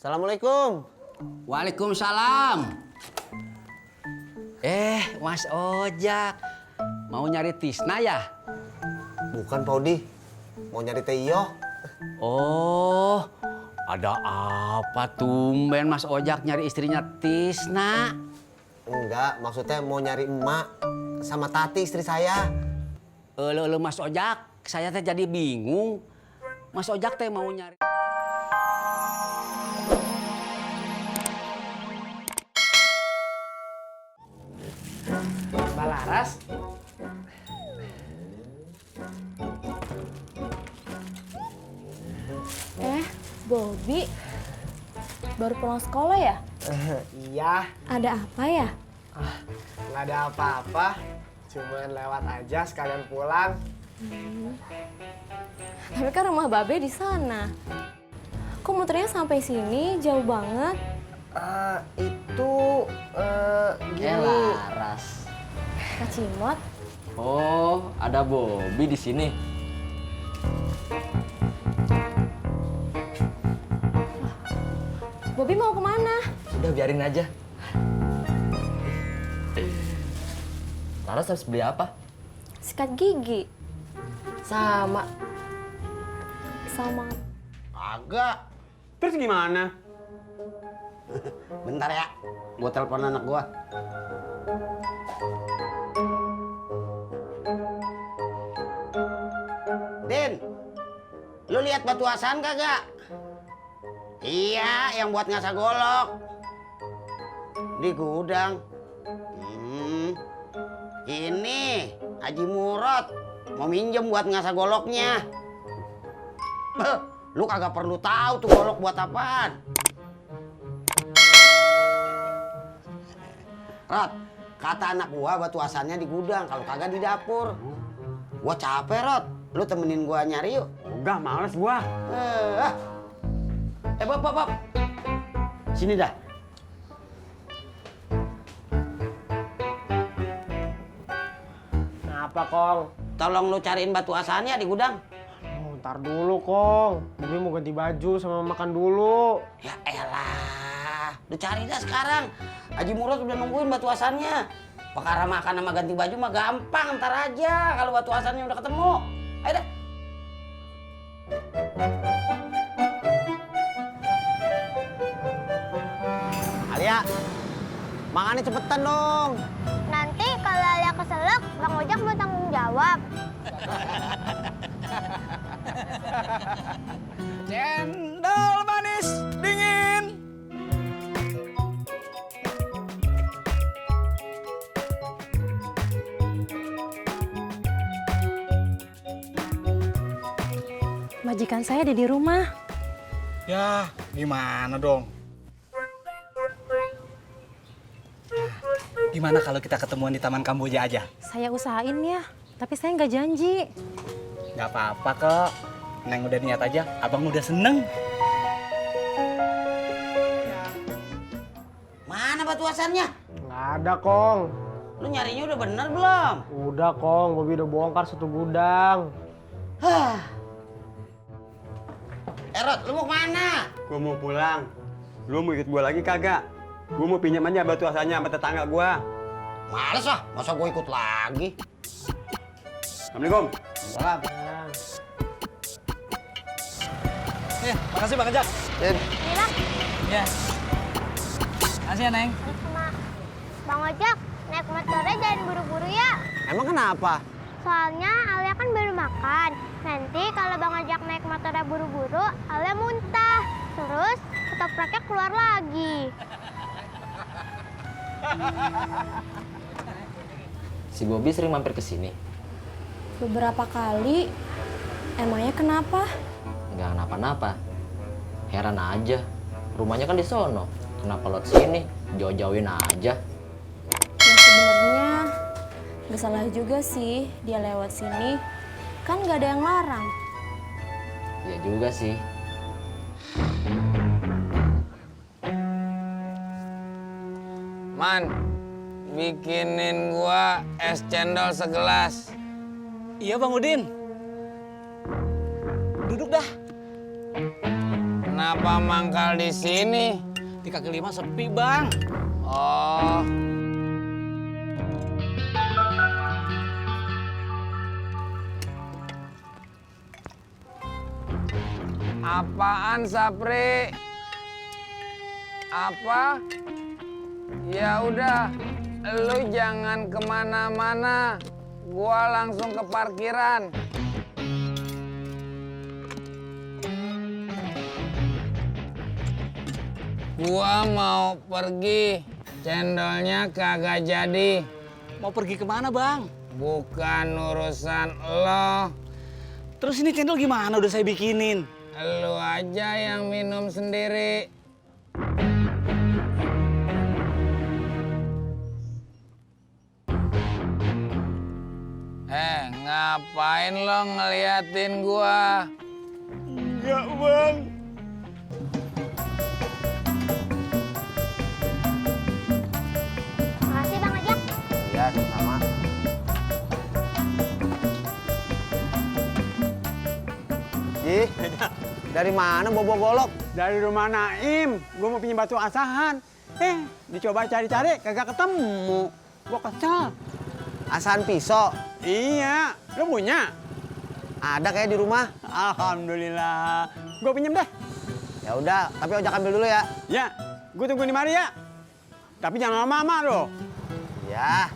Assalamualaikum. Waalaikumsalam. Mas Ojak, mau nyari Tisna ya? Bukan Pak Odi, mau nyari Teh Iyo. Oh, ada apa tumben Mas Ojak nyari istrinya Tisna? Enggak, maksudnya mau nyari emak sama Tati istri saya. Lo Mas Ojak, saya teh jadi bingung. Mas Ojak teh mau nyari... Mbak Laras. Bobby, baru pulang sekolah ya? Iya, Ada apa ya? nggak ada apa-apa. Cuman lewat aja sekalian pulang. Tapi kan rumah Babe di sana. Kok muternya sampai sini jauh banget? Gini. Laras. Kak Cimot, Oh, ada Bobby di sini. Bobby mau kemana? Udah biarin aja. Laras harus beli apa? Sikat gigi. Sama. Sama. Agak. Terus gimana? Bentar ya, gua telepon anak gua. Din, lu lihat batu asan kagak? Iya, yang buat ngasah golok. Di gudang. Ini Haji Murad mau minjem buat ngasah goloknya. Beh, lu kagak perlu tahu tuh golok buat apaan. Rod, kata anak gua batu asannya di gudang, kalau kagak di dapur. Gua capek, Rod. Lu temenin gua nyari yuk. Enggak, males gua. Bob. Sini dah. Kenapa, Kong? Tolong lu cariin batu asannya di gudang. Ntar dulu, Kong. Bobby mau ganti baju sama makan dulu. Ya elah, lu cari dah sekarang. Haji Murad udah nungguin batu asannya. Perkara makan sama ganti baju mah gampang, ntar aja kalau batu asannya udah ketemu. Ayo dah. Alia, makannya cepetan dong. Nanti kalau Alia keselak, Bang Ojak mau tanggung jawab. Cendol manis dingin. Majikan saya ada di rumah. Ya, gimana dong? Gimana kalau kita ketemuan di Taman Kamboja aja? Saya usahain ya, tapi saya nggak janji. Nggak apa-apa kok. Neng udah niat aja, abang udah seneng. Mana batu asannya? Nggak ada, Kong. Lu nyarinya udah bener belum? Udah, Kong. Bobby udah bongkar satu gudang. Rod, lu mau kemana? Gua mau pulang. Lu mau ikut gua lagi kagak? Gua mau pinjam aja batu asannya sama tetangga gua. Males ah, masa gue ikut lagi? Assalamualaikum. Salam. Makasih Bang Ojak. Inilah, Ya. Makasih ya, Neng. sama Bang Ojak, naik motornya jangan buru-buru ya. Emang kenapa? Soalnya Alia kan baru makan. Nanti kalau Bang Ojak naik motornya buru-buru, Alia muntah. Terus ketopraknya keluar lagi. Si Bobby sering mampir ke sini. Beberapa kali. Emangnya kenapa? Nggak kenapa-napa. Heran aja. Rumahnya kan di sono. Kenapa lewat sini? Jauh-jauhin aja. Ya sebenarnya nggak salah juga sih dia lewat sini. Kan nggak ada yang larang. Ya juga sih. Man, bikinin gua es cendol segelas. Iya Bang Udin. Duduk dah. Kenapa mangkal di sini? Di kaki lima sepi, Bang. Oh. Apaan, Sapri? Apa? Ya udah, lu jangan kemana-mana. Gua langsung ke parkiran. Gua mau pergi, cendolnya kagak jadi. Mau pergi kemana, Bang? Bukan urusan lo. Terus ini cendol gimana udah saya bikinin? Lu aja yang minum sendiri. Ngapain lo ngeliatin gua? Enggak, Bang. Makasih Bang Ojak. Iya, sama. Ih, dari mana bobo golok? Dari rumah Naim, gue mau pinjam batu asahan. Dicoba cari-cari, kagak ketemu. Gue kesel. Asahan pisau. Iya, lu punya? Ada kayak di rumah. Alhamdulillah. Gue pinjam deh. Ya udah, tapi ojak ambil dulu ya. Ya, gue tunggu di mari ya. Tapi jangan lama-lama loh. Ya.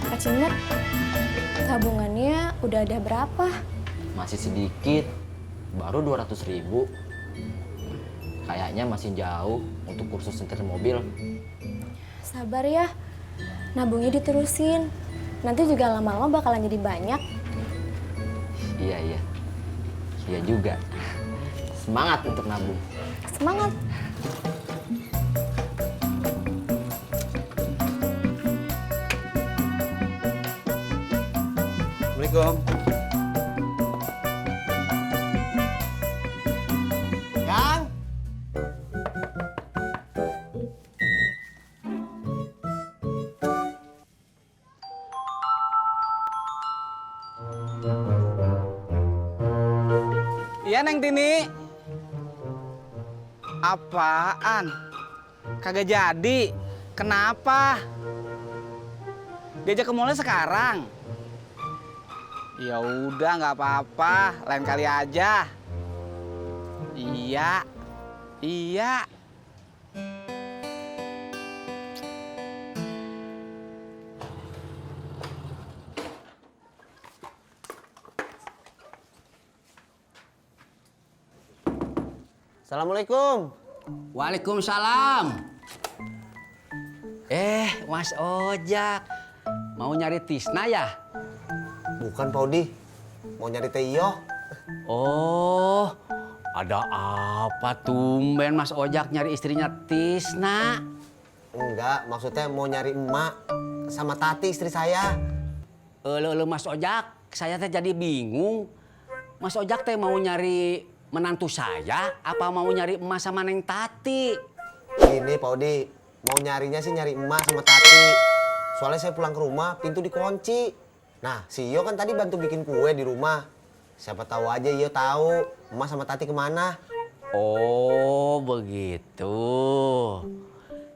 Kak Cimut, tabungannya udah ada berapa? Masih sedikit, baru 200.000. Kayaknya masih jauh untuk kursus setir mobil. Sabar ya, nabungnya diterusin. Nanti juga lama-lama bakalan jadi banyak. Iya. Iya juga. Semangat untuk nabung. Semangat! Assalamualaikum. Kang. Iya, Neng Tini. Apaan? Kagak jadi. Kenapa? Diajak ke mallnya sekarang. Ya udah, nggak apa-apa. Lain kali aja. Iya. Assalamualaikum. Waalaikumsalam. Mas Ojak, mau nyari Tisna ya? Bukan, Pak Odi. Mau nyari Teh Iyo. Oh, ada apa tumben Mas Ojak nyari istrinya Tisna? Enggak, maksudnya mau nyari emak sama Tati istri saya. Mas Ojak, saya teh jadi bingung. Mas Ojak teh mau nyari menantu saya apa mau nyari emas sama Neng Tati? Ini Pak Odi, mau nyarinya sih nyari emak sama Tati. Soalnya saya pulang ke rumah, pintu dikunci. Nah, si Iyo kan tadi bantu bikin kue di rumah. Siapa tahu aja Iyo tahu emas sama Tati kemana. Oh, begitu.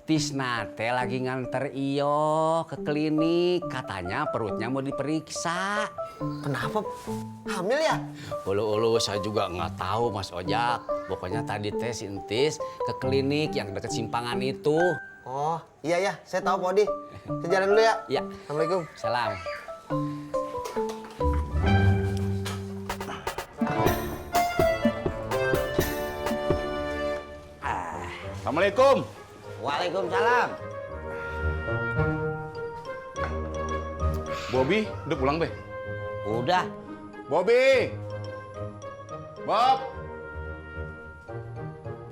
Tisna teh lagi nganter Iyo ke klinik. Katanya perutnya mau diperiksa. Kenapa? Hamil ya? Ulu saya juga nggak tahu Mas Ojak. Pokoknya tadi teh si Entis ke klinik yang deket simpangan itu. Oh, iya, saya tahu Pak Odi. Saya jalan dulu ya. Ya. Assalamualaikum. Salam. Assalamualaikum. Waalaikumsalam. Bobby, udah pulang, Be? Udah. Bobby! Bob!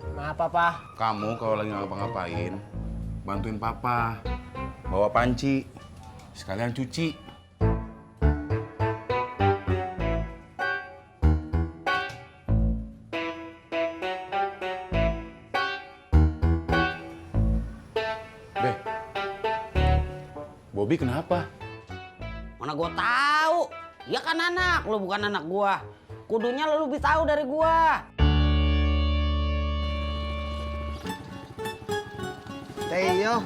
Kenapa, Pak? Kamu kalau lagi ngapa-ngapain, bantuin Papa. Bawa panci. Sekalian cuci. Be, Bobby kenapa? Mana gua tahu. Dia kan anak, lu bukan anak gua. Kudunya lu lebih tahu dari gua. Teh iyo,